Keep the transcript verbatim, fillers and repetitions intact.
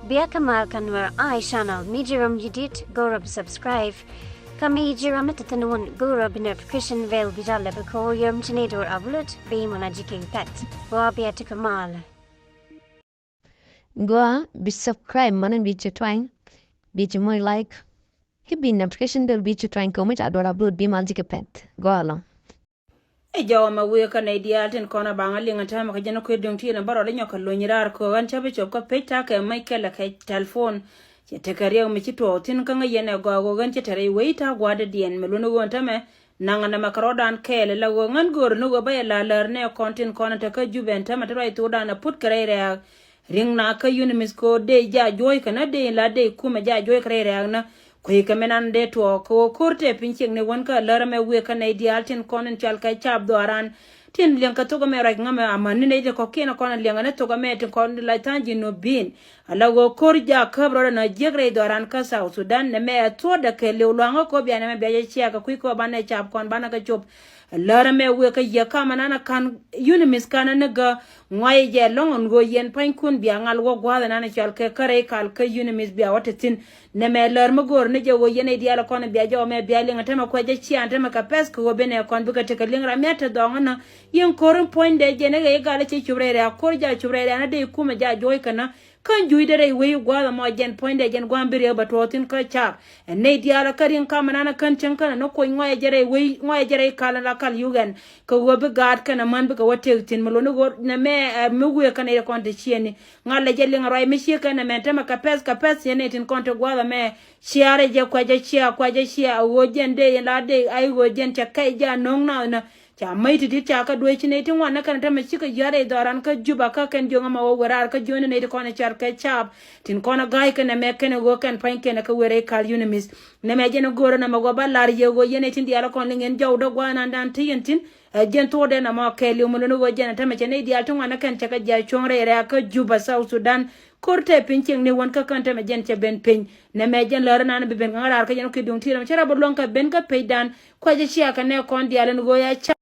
Bia kä mal kä Nuer Eye Channel, mi ji̱ rom ji̱ dit go̱o̱rä bi subscribe. Kä mi ji̱ rom mi te thi̱n wun go̱o̱rä bi notification bell bi jal lɛ bi ko̱o̱r yom ci ni do̱r upload bi mɔna ji̱ kek pɛt. Gua bia ti kä mal. Gua bi subscribe mɔna bi ci twany, bi ci moc like. Ki bi notification bell bi ci twany kɛ mi ca do̱r upload bi mal ji̱ kɛ pɛt. Gua lɔ. Ɛ jɔwä mɛ wëë kä nɛy diaal tin kɔn a baŋ a liŋ a täämɛ kä jɛn a kui̱ duŋ ti ɛn a bä rɔɔdɛ nyɔk kɛ lony raar kɛ ɣän cä bi cop kä pec ta̱a̱ kɛ mec kɛlɛ kɛ telephone. Cɛ tekɛ riɛk mi ci tuɔɔk thi̱n kä ŋäc yɛn ɛ gɔaa ɣöö ɣän cɛ te rɛy wec ta̱a̱ gua̱a̱dɛ diɛn mɛ luɔ̱n ɣöö tämɛ naŋ nɛmɛ kɛ rɔɔdan kɛɛl ala ɣöö ŋän göörä ni ɣöö bä yɛ la lär nɛ kɔn tin kɔn a te kä Jubɛ ɛn tämɛ te ruac thokdan a put kɛ rɛy rɛ̈ɛ̈k. Ri̱ŋ na kä UNMISS kɛ ɣöö dee ja juɔ̱ɔ̱c kɛ nä dee in la dee kumɛ ja juɔ̱ɔ̱c kɛ rɛy rɛ̈ɛ̈k nä. Kui̱ kɛ min an dee tuɔɔk kɛ ɣöö ko̱r tëë piny ciëŋ ni wän kä lär ɛmɛ wëë kä nɛy diaal tin kɔn in cɔal kɛ caap dhɔaaran. Tin liɛŋ kɛ thok ɛmɛ ruac ŋämɛ amäni nɛy tin kɔ̱kiɛn kɔn in liɛŋ ɛn ɛ thok ɛmɛ tin kɔn in la tha̱a̱ŋ ji̱ nɔ bi̱i̱n. Ala ɣöö ko̱r ja käp rɔɔdɛ na jiäk rɛy dhɔaaran kä South Sudan nɛmɛ ɛ thuɔ̱ɔ̱dɛ kɛ liw lua̱ŋä kɛ ɣöö bia nɛmɛ bia jɛ ciakä kui̱ kɛ ɣöö banɛ caap kɔn banɛ kɛ cop. Lär ɛmɛ wëë kä yɛ kamɛ nanɛ ka̱n UNMISS ka̱n ni gä ŋuayɛ jɛ lɔ̱ŋ ɛn ɣöö yɛn pua̱nykun bia ŋal wä gua̱a̱th ɛn nanɛ cɔal kɛ kä rɛy kal kä UNMISS bia wä te thi̱n. Nɛmɛ lär mi go̱o̱r ni jɛ ɣöö yɛn i̱ diaal kɔn bia jɛ ɣöö mɛ bia liŋ ɛn tämɛ kuɛ jɛ ciaŋ tämɛ kɛ pɛth kɛ ɣöö ben ɛ kɔn bikɛ tekɛ liŋ ram miat te dhɔŋä nä. Yɛn ko̱r in puɔ̱nydɛ jɛn ɛ ɣɛy gal ɛ cɛ cop rɛy rɛ̈ɛ̈k ko̱r ja cop rɛy rɛ̈ɛ̈k nä dee kumɛ ja juɔ̱ɔ̱c kɛ nä. Kä juucdɛ rɛy wec gua̱a̱th ɛmɔ jɛn puɔ̱nydɛ jɛn gua̱a̱m bi riɛk bɛ tuɔɔk thi̱n kä caap. Ɛ nɛy diaal ɛ kä ri̱ŋ kamɛ nanɛ kän cäŋ känɛ ni kuɔny ŋuayɛ jɛ rɛy wec ŋuayɛ jɛ rɛy kal in la kal yuk ɛn kɛ ɣöö bi gaat kɛnɛ män bikɛ wä tëëk thi̱n mi lo̱ni ɣöö nɛmɛ ɛ mi wëë kɛnɛ yɛ kɔn te ciëëni. Ŋa̱lɛ jɛ liŋ ruac mi cië kɛnɛ mɛn tämɛ kɛ pɛth kɛ pɛth ciëëni tin kɔn te gua̱a̱th ɛmɛ. Ciaarɛ jɛ kuacä cia kuacä cia a ɣöö jɛn dee in la dee a i̱ ɣöö jɛn cɛ kɛc jɛ a no̱o̱ŋ nath nä. Ca mäc ti di̱t ca kä duee ci nɛy ti ŋuan ni kɛn tämɛ cikɛ jia̱t rɛy dhɔran kä Juba kä kɛn jiöŋ ɛmɛ wä wër raar kä jiöni nɛy ti kɔn ɛ car kɛ caap. Tin kɔn ɛ ga̱a̱c kɛn ɛmɛ kɛn ɛ ɣöö kɛn pa̱ny kɛn ɛ kä wër rɛy kal UNMISS. Nɛmɛ jɛn ɛ go̱o̱rä nɛmɛ ɣöö ba lar yɛ ɣöö yɛn nɛy tin diaal ɛ kɔn liŋ ɛn jɔwdä gua̱a̱th nandan ti yɛn thi̱n. Ɛ jɛn thokdɛ nɛmɔ kɛɛliw mi lo̱ni ɣöö jɛn ɛ tämɛ cɛ nɛy diaal ti ŋuan ni kɛn cɛ kɛ jia̱t cuɔ̱ŋ rɛy rɛ̈ɛ̈k kä Juba South Sudan. Ko̱r tɛɛ piny cieŋni wän kä kän tämɛ jɛn cɛ ben piny. Nɛmɛ jɛn lär ɛnan bi ben kä ŋa̱raar kä jɛn ki̱ duŋ ti̱i̱t ɛmɛ cɛ rɔ bi luɔ̱ŋ kɛ ben kä pecdan. Kuacä cia kɛ nɛ kɔn diaal ɛn ɣöö ya ca